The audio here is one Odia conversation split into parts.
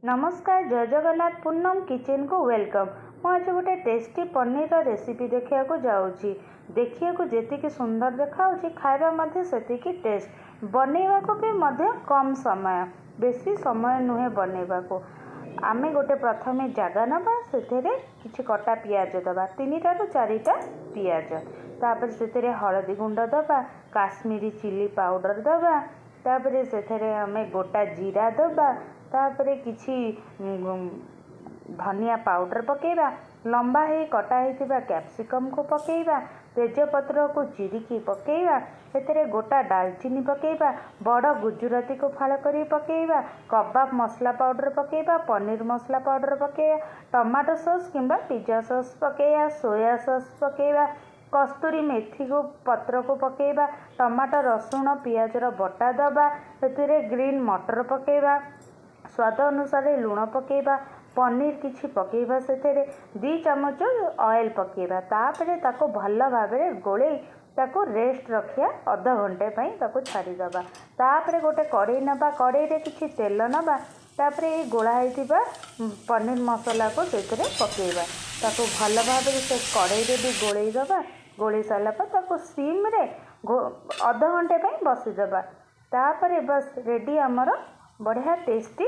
ନମସ୍କାର, ଜୟ ଜଗନ୍ନାଥ। ପୂନମ କିଚେନକୁ welcome. ମୁଁ ଆଜି ଗୋଟେ ଟେଷ୍ଟି ପନିରର ରେସିପି ଦେଖିବାକୁ ଯାଉଛି। ଦେଖିବାକୁ ଯେତିକି ସୁନ୍ଦର ଦେଖାଯାଉଛି, ଖାଇବା ମଧ୍ୟ ସେତିକି ଟେଷ୍ଟ। ବନେଇବାକୁ ବି ମଧ୍ୟ କମ୍ ସମୟ, ବେଶୀ ସମୟ ନୁହେଁ ବନେଇବାକୁ। ଆମେ ଗୋଟେ ପ୍ରଥମେ ଜାଗା ନେବା, ସେଥିରେ କିଛି କଟା ପିଆଜ ଦେବା, ତିନିଟାରୁ ଚାରିଟା ପିଆଜ। ତାପରେ ସେଥିରେ ହଳଦୀ ଗୁଣ୍ଡ ଦେବା, କାଶ୍ମୀରୀ ଚିଲି ପାଉଡ଼ର ଦେବା। ତାପରେ ସେଥିରେ ଆମେ ଗୋଟା ଜିରା ଦେବା। ତାପରେ କିଛି ଧନିଆ ପାଉଡ଼ର ପକାଇବା। ଲମ୍ବା ହେଇ କଟା ହେଇଥିବା କ୍ୟାପ୍ସିକମ୍କୁ ପକାଇବା। ତେଜପତ୍ରକୁ ଚିରିକି ପକାଇବା। ସେଥିରେ ଗୋଟା ଡାଲଚିନି ପକାଇବା। ବଡ଼ ଗୁଜୁରାତିକୁ ଫାଳ କରି ପକାଇବା। କବାବ ମସଲା ପାଉଡ଼ର ପକାଇବା। ପନିର ମସଲା ପାଉଡ଼ର ପକାଇବା। ଟମାଟୋ ସସ୍ କିମ୍ବା ପିଜା ସସ୍ ପକାଇବା। ସୋୟା ସସ୍ ପକାଇବା। କସ୍ତୁରୀ ମେଥିକୁ ପତ୍ରକୁ ପକାଇବା। ଟମାଟୋ, ରସୁଣ, ପିଆଜର ବଟା ଦେବା। ସେଥିରେ ଗ୍ରୀନ୍ ମଟର ପକାଇବା। ସ୍ୱାଦ ଅନୁସାରେ ଲୁଣ ପକାଇବା। ପନିର କିଛି ପକାଇବା। ସେଥିରେ 2 ଚାମଚ ଅଏଲ୍ ପକାଇବା। ତାପରେ ତାକୁ ଭଲ ଭାବରେ ଗୋଳେଇ ତାକୁ ରେଷ୍ଟ ରଖିବା, ଅଧଘଣ୍ଟେ ପାଇଁ ତାକୁ ଛାଡ଼ିଦେବା। ତାପରେ ଗୋଟେ କଡ଼େଇ ନେବା, କଡ଼େଇରେ କିଛି ତେଲ ନେବା। ତାପରେ ଏଇ ଗୋଳା ହେଇଥିବା ପନିର ମସଲାକୁ ସେଥିରେ ପକାଇବା। ତାକୁ ଭଲ ଭାବରେ ସେ କଡ଼େଇରେ ବି ଗୋଳେଇ ଦେବା। ଗୋଳେଇ ସାରିଲା ପରେ ତାକୁ ସିମ୍ରେ ଅଧଘଣ୍ଟେ ପାଇଁ ବସିଦେବା। ତାପରେ ବସ୍, ରେଡ଼ି ଆମର ବଢ଼ିଆ ଟେଷ୍ଟି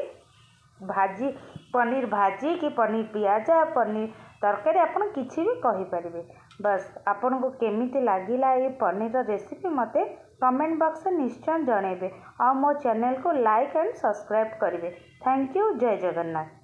ଭାଜି, ପନିର ଭାଜି କି ପନିର ପିଆଜା, ପନିର ତରକାରୀ, ଆପଣ କିଛି ବି କହିପାରିବେ। ବାସ୍, ଆପଣଙ୍କୁ କେମିତି ଲାଗିଲା ଏଇ ପନିରର ରେସିପି, ମୋତେ କମେଣ୍ଟ ବକ୍ସରେ ନିଶ୍ଚୟ ଜଣାଇବେ ଆଉ ମୋ ଚ୍ୟାନେଲକୁ ଲାଇକ୍ ଆଣ୍ଡ ସବସ୍କ୍ରାଇବ୍ କରିବେ। Thank you, Jay Jagannath.